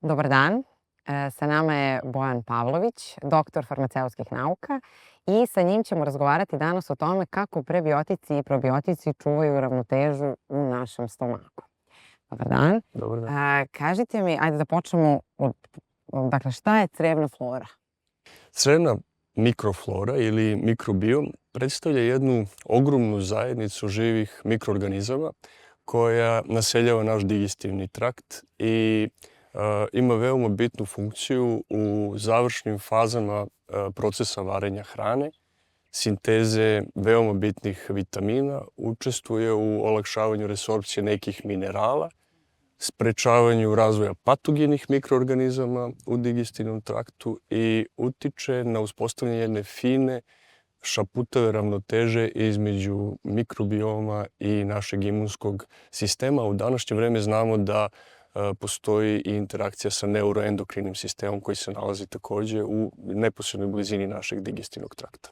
Dobar dan, sa nama je Bojan Pavlović, doktor farmaceutskih nauka i sa njim ćemo razgovarati danas o tome kako prebiotici i probiotici čuvaju ravnotežu u našem stomaku. Dobar dan. Dobar dan. Kažite mi, ajde da počnemo dakle, šta je crevna flora? Crevna mikroflora ili mikrobiom predstavlja jednu ogromnu zajednicu živih mikroorganizama koja naseljava naš digestivni trakt i ima veoma bitnu funkciju u završnim fazama procesa varenja hrane, sinteze veoma bitnih vitamina, učestvuje u olakšavanju resorpcije nekih minerala, sprečavanju razvoja patogenih mikroorganizama u digestivnom traktu i utiče na uspostavljanje jedne fine šaputave ravnoteže između mikrobioma i našeg imunskog sistema. U današnje vreme znamo da postoji i interakcija sa neuroendokrinim sistemom koji se nalazi takođe u neposrednoj blizini našeg digestivnog trakta.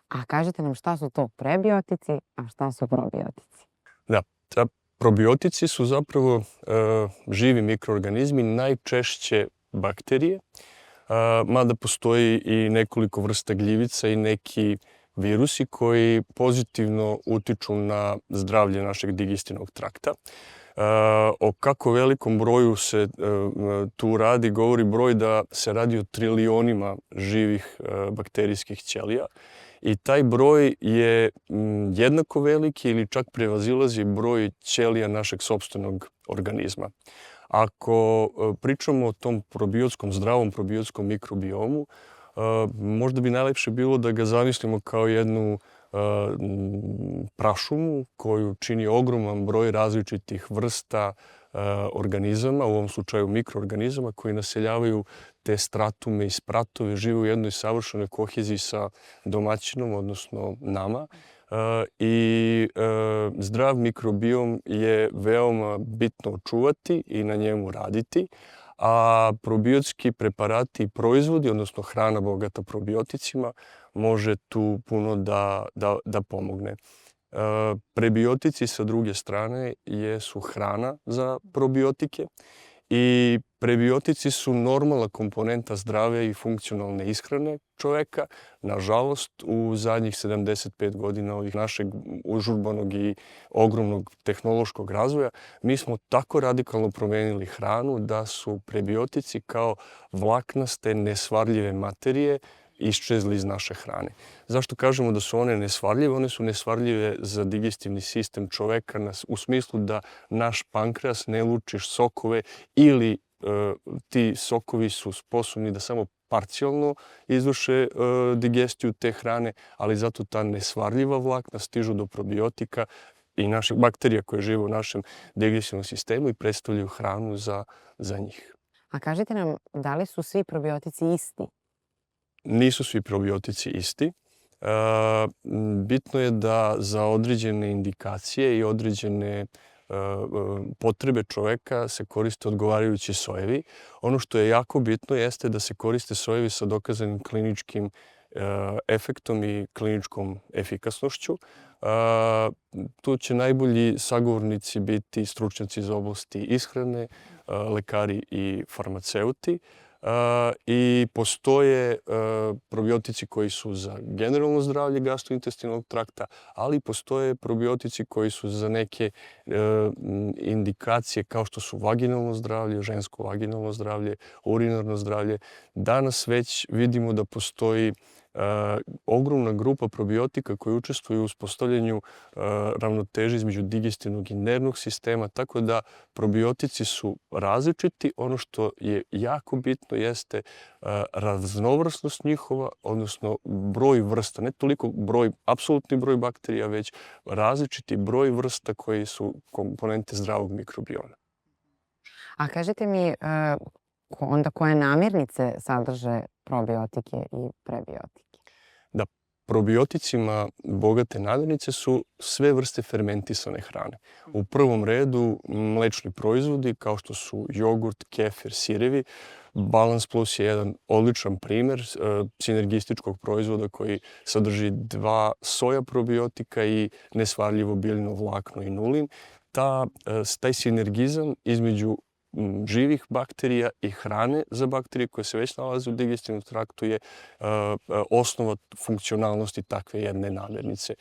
A kažite nam šta su to prebiotici, a šta su probiotici? Da, probiotici su zapravo živi mikroorganizmi, najčešće bakterije, mada postoji i nekoliko vrsta gljivica i neki virusi koji pozitivno utiču na zdravlje našeg digestivnog trakta. O kako velikom broju se tu radi, govori broj da se radi o trilionima živih bakterijskih ćelija. I taj broj je jednako veliki ili čak prevazilazi broj ćelija našeg sopstvenog organizma. Ako pričamo o tom probiotskom, zdravom probiotskom mikrobiomu, možda bi najlepše bilo da ga zamislimo kao jednu prašumu koju čini ogroman broj različitih vrsta organizama, u ovom slučaju mikroorganizama, koji naseljavaju te stratume i spratove, žive u jednoj savršenoj koheziji sa domaćinom, odnosno nama. I zdrav mikrobiom je veoma bitno očuvati i na njemu raditi, a probiotski preparati i proizvodi, odnosno hrana bogata probioticima, može tu puno da pomogne. Prebiotici sa druge strane su hrana za probiotike i prebiotici su normalna komponenta zdrave i funkcionalne ishrane čoveka. Nažalost, u zadnjih 75 godina ovih našeg užurbanog i ogromnog tehnološkog razvoja, mi smo tako radikalno promenili hranu da su prebiotici kao vlaknaste, nesvarljive materije iščezli iz naše hrane. Zašto kažemo da su one nesvarljive? One su nesvarljive za digestivni sistem čoveka u smislu da naš pankreas ne luči sokove ili ti sokovi su sposobni da samo parcijalno izvrše digestiju te hrane, ali zato ta nesvarljiva vlakna stižu do probiotika i naših bakterija koje žive u našem digestivnom sistemu i predstavljaju hranu za njih. A kažite nam, da li su svi probiotici isti? Nisu svi probiotici isti. Bitno je da za određene indikacije i određene potrebe čoveka se koriste odgovarajući sojevi. Ono što je jako bitno jeste da se koriste sojevi sa dokazanim kliničkim efektom i kliničkom efikasnošću. Tu će najbolji sagovornici biti stručnjaci iz oblasti ishrane, lekari i farmaceuti. I postoje probiotici koji su za generalno zdravlje gastrointestinalnog trakta, ali postoje probiotici koji su za neke indikacije kao što su vaginalno zdravlje, žensko vaginalno zdravlje, urinarno zdravlje. Danas već vidimo da postoji ogromna grupa probiotika koji učestvuju u uspostavljanju ravnoteže između digestivnog i nervnog sistema, tako da probiotici su različiti. Ono što je jako bitno jeste raznovrsnost njihova, odnosno broj vrsta, ne toliko apsolutni broj bakterija, već različiti broj vrsta koji su komponente zdravog mikrobioma. A kažite mi, onda koje namirnice sadrže probiotike i prebiotike? Da, probioticima bogate namirnice su sve vrste fermentisane hrane. U prvom redu mlečni proizvodi kao što su jogurt, kefir, sirevi. Balans Plus je jedan odličan primer sinergističkog proizvoda koji sadrži 2 soja probiotika i nesvarljivo biljno vlakno inulin. Taj sinergizam između živih bakterija i hrane za bakterije koje se već nalaze u digestivnom traktu je osnova funkcionalnosti takve jedne namirnice.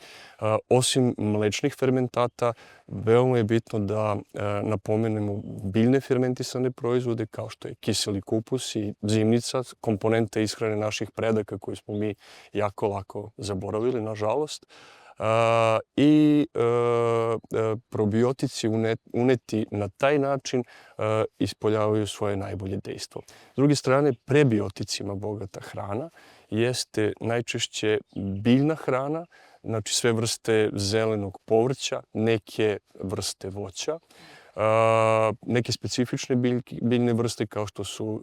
Osim mlečnih fermentata, veoma je bitno da napomenemo biljne fermentisane proizvode kao što je kiseli kupus i zimnica, komponente ishrane naših predaka koje smo mi jako lako zaboravili, nažalost. I probiotici uneti na taj način ispoljavaju svoje najbolje dejstvo. S druge strane, prebioticima bogata hrana jeste najčešće biljna hrana, znači sve vrste zelenog povrća, neke vrste voća, neke specifične biljne vrste kao što su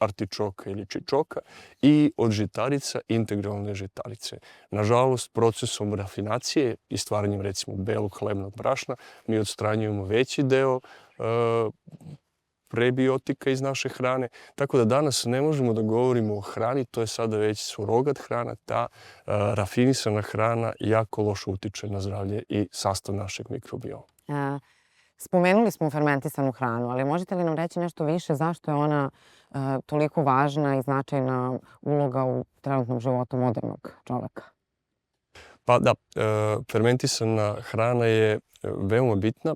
artičoka ili čičoka i od žitarica integralne žitarice. Nažalost, procesom rafinacije i stvaranjem recimo belog hlebnog brašna mi odstranjujemo veći deo prebiotika iz naše hrane, tako da danas ne možemo da govorimo o hrani, to je sada već surogat hrana, ta rafinisana hrana jako loše utiče na zdravlje i sastav našeg mikrobioma. Spomenuli smo fermentisanu hranu, ali možete li nam reći nešto više zašto je ona toliko važna i značajna uloga u trenutnom životu modernog čoveka? Pa da, fermentisana hrana je veoma bitna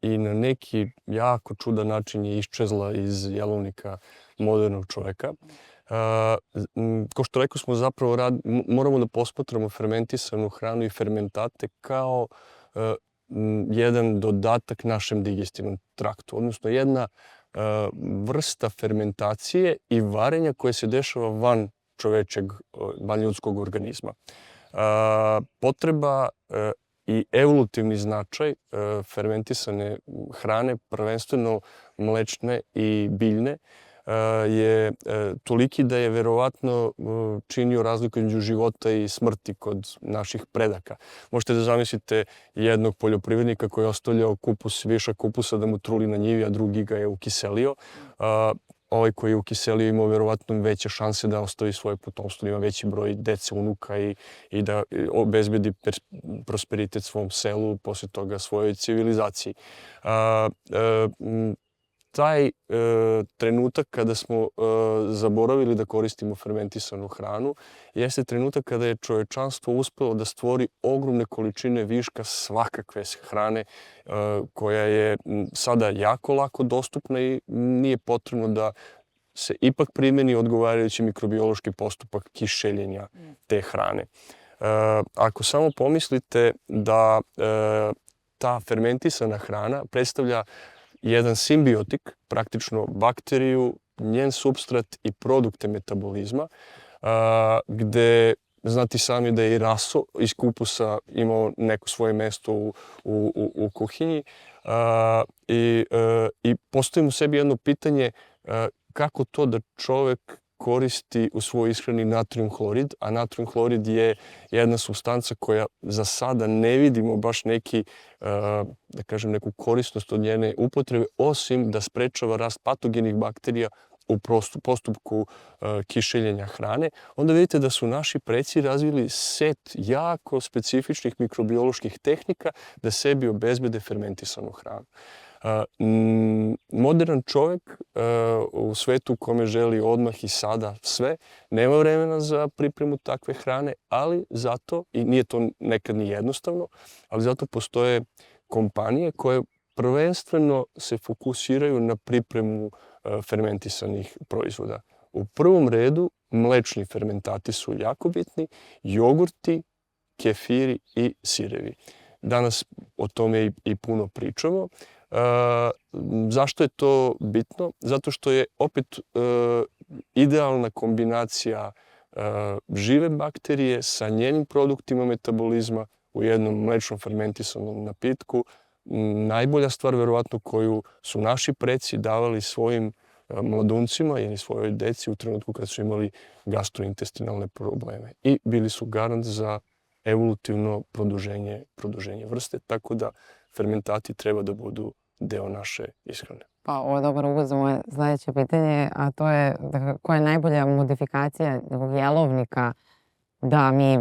i na neki jako čudan način je iščezla iz jelovnika modernog čoveka. Kao što rekao smo, zapravo moramo da posmatramo fermentisanu hranu i fermentate kao jedan dodatak našem digestivnom traktu, odnosno jedna vrsta fermentacije i varenja koje se dešava van čovečeg, van ljudskog organizma. Potreba i evolutivni značaj fermentisane hrane, prvenstveno mlečne i biljne, je toliki da je verovatno činio razliku između života i smrti kod naših predaka. Možete da zamislite jednog poljoprivrednika koji je ostavljao višak kupusa da mu truli na njivi, a drugi ga je ukiselio. Ovaj koji je ukiselio imao verovatno veće šanse da ostavi svoje potomstvo, ima veći broj dece, unuka i da obezbedi prosperitet svom selu, posle toga svojoj civilizaciji. Taj trenutak kada smo zaboravili da koristimo fermentisanu hranu jeste trenutak kada je čovečanstvo uspelo da stvori ogromne količine viška svakakve hrane koja je sada jako lako dostupna i nije potrebno da se ipak primeni odgovarajući mikrobiološki postupak kišeljenja te hrane. Ako samo pomislite da ta fermentisana hrana predstavlja jedan simbiotik, praktično bakteriju, njen supstrat i produkte metabolizma, gde znate sami da je i raso iz kupusa imao neko svoje mesto u kuhinji i postavimo u sebi jedno pitanje kako to da čovek koristi u svojoj ishrani natrijum hlorid, a natrijum hlorid je jedna supstanca koja za sada ne vidimo baš da kažem, neku korisnost od njene upotrebe, osim da sprečava rast patogenih bakterija u postupku kišeljenja hrane. Onda vidite da su naši preci razvili set jako specifičnih mikrobioloških tehnika da sebi obezbede fermentisanu hranu. Modern čovek u svetu u kome želi odmah i sada sve, nema vremena za pripremu takve hrane, ali zato, i nije to nekad ni jednostavno, ali zato postoje kompanije koje prvenstveno se fokusiraju na pripremu fermentisanih proizvoda. U prvom redu mlečni fermentati su jako bitni, jogurti, kefiri i sirevi. Danas o tome i puno pričamo. Zašto je to bitno? Zato što je opet idealna kombinacija žive bakterije sa njenim produktima metabolizma u jednom mlečnom fermentisanom napitku. Najbolja stvar verovatno koju su naši preci davali svojim mladuncima ili svojoj deci u trenutku kad su imali gastrointestinalne probleme i bili su garant za evolutivno produženje vrste, tako da fermentati treba da budu deo naše ishrane. Pa ovo je dobar uvod za moje sledeće pitanje, a to je koja je najbolja modifikacija jelovnika da mi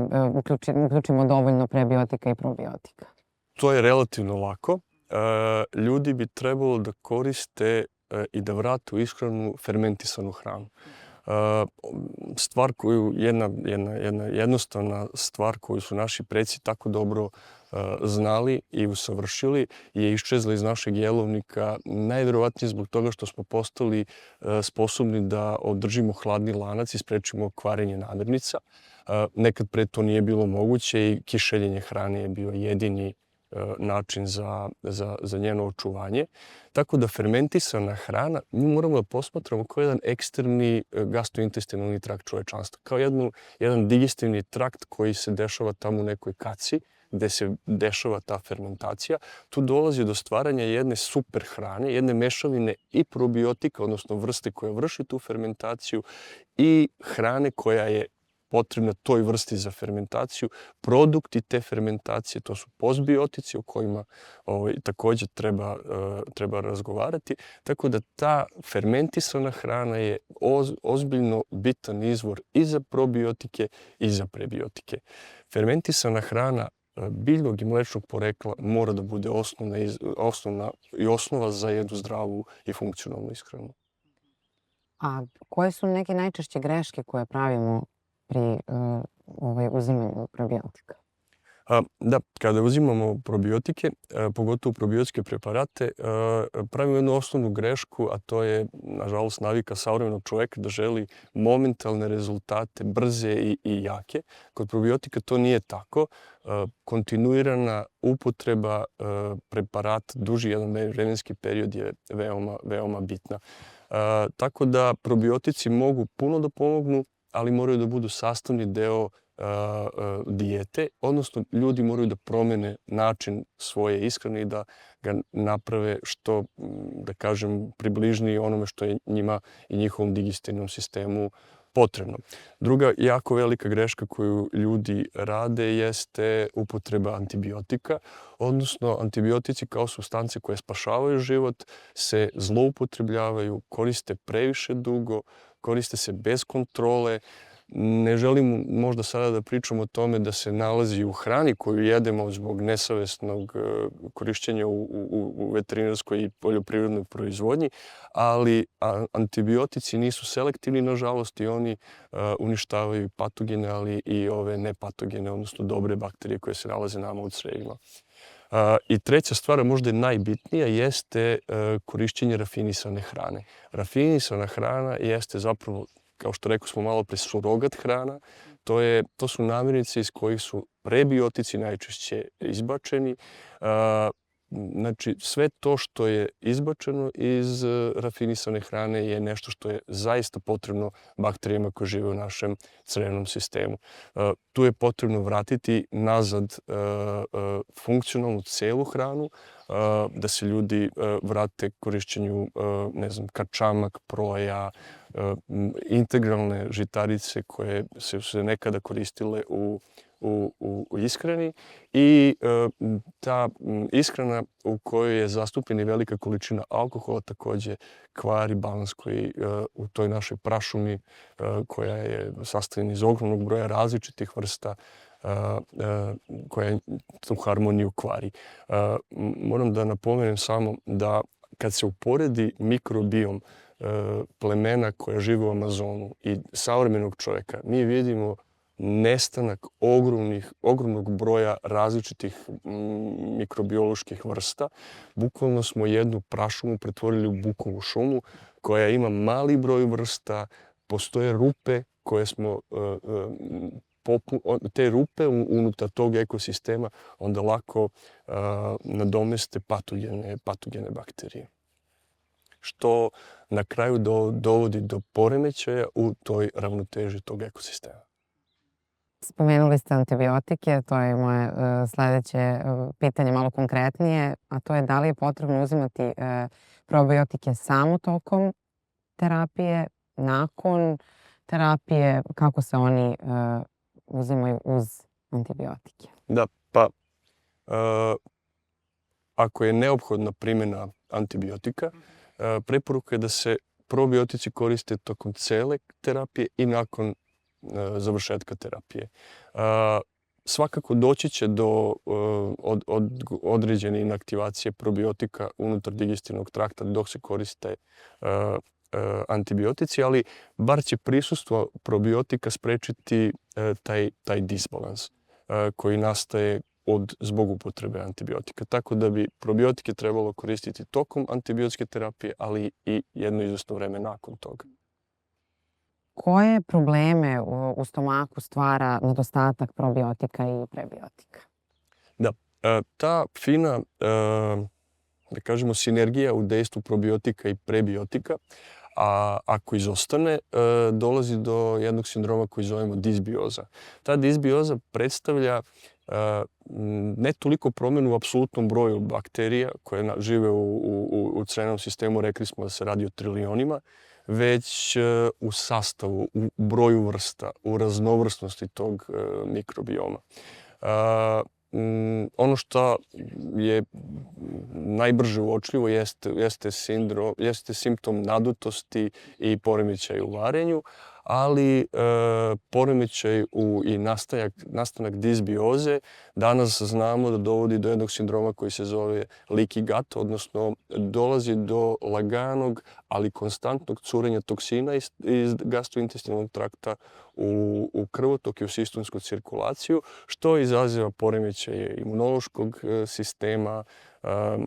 uključimo dovoljno prebiotika i probiotika? To je relativno lako. ljudi bi trebalo da koriste i da vrate u ishranu fermentisanu hranu. Stvar koju, jedna jednostavna stvar koju su naši preci tako dobro znali i usavršili je iščezla iz našeg jelovnika, najverovatnije zbog toga što smo postali sposobni da održimo hladni lanac i sprečimo kvarenje namirnica. Nekad pre to nije bilo moguće i kišeljenje hrane je bio jedini način za njeno očuvanje. Tako da fermentisana hrana, mi moramo da posmatramo kao jedan eksterni gastrointestinalni trakt čovečanstva, kao jedan digestivni trakt koji se dešava tamo u nekoj kaci, gde se dešava ta fermentacija. Tu dolazi do stvaranja jedne super hrane, jedne mešavine i probiotika, odnosno vrste koja vrši tu fermentaciju, i hrane koja je potrebna toj vrsti za fermentaciju. Produkti te fermentacije, to su postbiotici o kojima takođe treba razgovarati. Tako da ta fermentisana hrana je ozbiljno bitan izvor i za probiotike i za prebiotike. Fermentisana hrana biljnog i mlečnog porekla mora da bude osnova za jednu zdravu i funkcionalnu ishranu. A koje su neke najčešće greške koje pravimo pri uzimanju probiotika? Da, kada uzimamo probiotike, pogotovo probiotske preparate, pravimo jednu osnovnu grešku, a to je, nažalost, navika savremenog čoveka da želi momentalne rezultate, brze i jake. Kod probiotika to nije tako. Kontinuirana upotreba preparata duži jedan vremenski period je veoma bitna. Tako da probiotici mogu puno da pomognu, ali moraju da budu sastavni deo dijete, odnosno ljudi moraju da promene način svoje ishrane i da ga naprave što, da kažem, približniji onome što je njima i njihovom digestivnom sistemu potrebno. Druga jako velika greška koju ljudi rade jeste upotreba antibiotika, odnosno antibiotici kao supstance koje spašavaju život se zloupotrebljavaju, koriste previše dugo, koriste se bez kontrole. Ne želim možda sada da pričam o tome da se nalazi u hrani koju jedemo zbog nesavesnog korišćenja u veterinarskoj i poljoprivrednoj proizvodnji, ali antibiotici nisu selektivni, nažalost, i oni uništavaju patogene, ali i ove nepatogene, odnosno dobre bakterije koje se nalaze nama u crevima. I treća stvar, možda je najbitnija, jeste korišćenje rafinisane hrane. Rafinisana hrana jeste zapravo, kao što rekao smo malo pre, surogat hrana. To su namirnice iz kojih su prebiotici najčešće izbačeni. Znači, sve to što je izbačeno iz rafinisane hrane je nešto što je zaista potrebno bakterijama koje žive u našem crevnom sistemu. Tu je potrebno vratiti nazad funkcionalnu celu hranu, da se ljudi vrate korišćenju, ne znam, kačamak, proja, integralne žitarice koje su se nekada koristile u ishrani, i ta ishrana u kojoj je zastupljena velika količina alkohola takođe kvari balans koji u toj našoj prašumi, koja je sastavljena iz ogromnog broja različitih vrsta, koja tu harmoniju kvari. Moram da napomenem samo da kad se uporedi mikrobiom plemena koja žive u Amazonu i savremenog čoveka, mi vidimo nestanak ogromnog broja različitih mikrobioloških vrsta. Bukvalno smo jednu prašumu pretvorili u bukovu šumu koja ima mali broj vrsta, postoje rupe koje smo te rupe unutar tog ekosistema onda lako nadomeste patogene bakterije. Što na kraju dovodi do poremećaja u toj ravnoteži tog ekosistema. Spomenuli ste antibiotike, to je moje sledeće pitanje malo konkretnije, a to je da li je potrebno uzimati probiotike samo tokom terapije, nakon terapije, kako se oni uzimaju uz antibiotike? Da, pa ako je neophodna primjena antibiotika, preporuka je da se probiotici koriste tokom cele terapije i nakon završetka terapije. Svakako doći će do određene inaktivacije probiotika unutar digestivnog trakta dok se koriste antibiotici, ali bar će prisustvo probiotika sprečiti taj disbalans koji nastaje zbog upotrebe antibiotika. Tako da bi probiotike trebalo koristiti tokom antibiotske terapije, ali i jedno izvesno vreme nakon toga. Koje probleme u stomaku stvara nedostatak probiotika i prebiotika? Da, ta fina, da kažemo, sinergija u dejstvu probiotika i prebiotika, a ako izostane, dolazi do jednog sindroma koji zovemo disbioza. Ta disbioza predstavlja ne toliko promjenu u apsolutnom broju bakterija koje žive u crenom sistemu, rekli smo da se radi o trilionima, već u sastavu, u broju vrsta, u raznovrsnosti tog mikrobioma. Ono što je najbrže uočljivo jeste simptom nadutosti i poremećaj u varenju, ali poremećaj i nastanak disbioze danas znamo da dovodi do jednog sindroma koji se zove leaky gut, odnosno dolazi do laganog, ali konstantnog curenja toksina iz gastrointestinalnog trakta u krvotok i u sistemsku cirkulaciju, što izaziva poremećaje imunološkog sistema,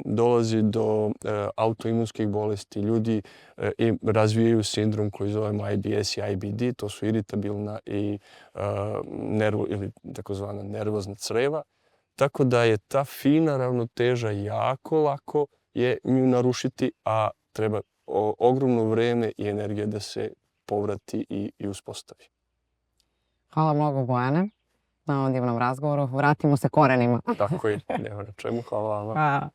dolazi do autoimunskih bolesti. Ljudi razvijaju sindrom koji zovemo IBS i IBD, to su iritabilna i ili takozvana nervozna creva. Tako da je ta fina ravnoteža jako lako je nju narušiti, a treba ogromno vreme i energija da se povrati i uspostavi. Hvala mnogo, Bojane, na ovom divnom razgovoru. Vratimo se korenima. Tako je, nema na čemu. Hvala vama. Hvala.